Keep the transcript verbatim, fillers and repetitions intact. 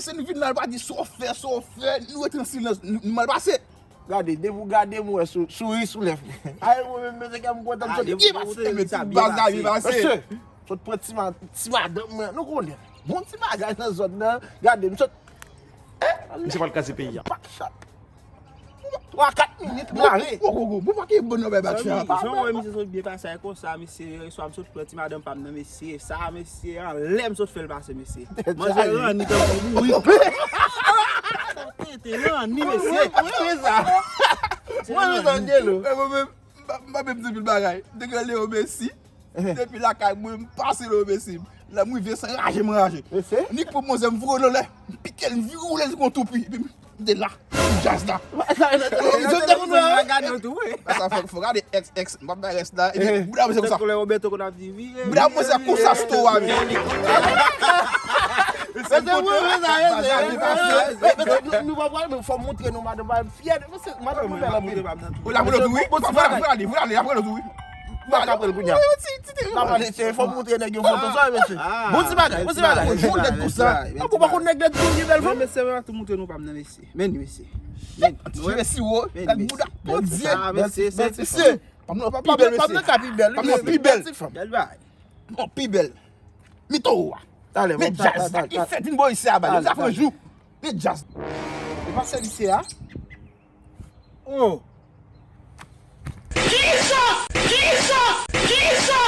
Se nou vin la, nou pa di sa w fè, sa w fè, nou rete an silans, nou, nou mal pase. Gade, depi w gade m, w wè sou, souri sou lèv. Ay, mwen menm, mesye, kè m kontan, m Ah, sot. depi w montre li sa byen Baz la byen pase. pase. Mesye, sot pran ti, ma, ti madanm mwen, nou konnen. Bon ti bagay nan zòn nan, gade, m sot. Misye pral kraze peyi a. Pak chat. Twa, kat minit, m lave. Bon, bon, bon, bon, pa ke bon nan bèbè Zanmi, sa. jan wè misye sot byen pase a konsa, mesye, swa m sot pran ti madanm pa m nan, mesye. Sa, mesye, anlè m sot fè l pase, mesye. Manje ranni tankou bourik. Tete ranni, mesye. Mwen, mwen, sa. Mwen, mwen, sa, Angelo. Mwen menm, m pa menm di pil bagay. Depi lè yo mesi, depi lakay mwen, m pase lè yo mesi. Lè m rive san raje, m raje. Mesye? Nik pou mwen, m voye lè, m pike l, m vire woule l kon toupi. Epi m de la, m jazz la. Mwen gade w tou, wi. Sa fò, fò gade ex, ex, m pa bay rès la. Epi bouda mwen se konsa. Tankou lè Roberto konn ap di vire. Bouda mwen se konsa sto a, men. Mesye, mwen, mwen, sa, mesye. Mesye, nou, nou pa pale, men fò m montre nou madanm pa m fyè de, mesye, madanm mwen bèl anpil. Ou la pran tou, wi. Fò, fò, fò ale, fò ale, apre l tou, wi. Mwen ka pran l kounye a. N ap ale, se, fò m montre nèg yo foto sa, mesye. Bon ti bagay, bon ti bagay. Bon nèg konsa. Mwen pou pa konn nèg lèd tou, gen bèl fanm. Mesye, mwen ap tou montre nou pa m nan, mesye. Men li, mesye. Men li, mesye. Jere siwo, gad bouda. Bondye. Ah, mesye, se Mesye, pa m nan pi bèl, mesye. Pa m nan ka pi bèl. Pa m nan pi bèl. Bèl bay. Non, pi bèl. Mito a. Talè, Men bon, jazz la, ki fèt vin bò isi a ba li. Sa fè jou. Men jazz. E pa sèl isi a. Oh. Kisa? Kisa? Kisa?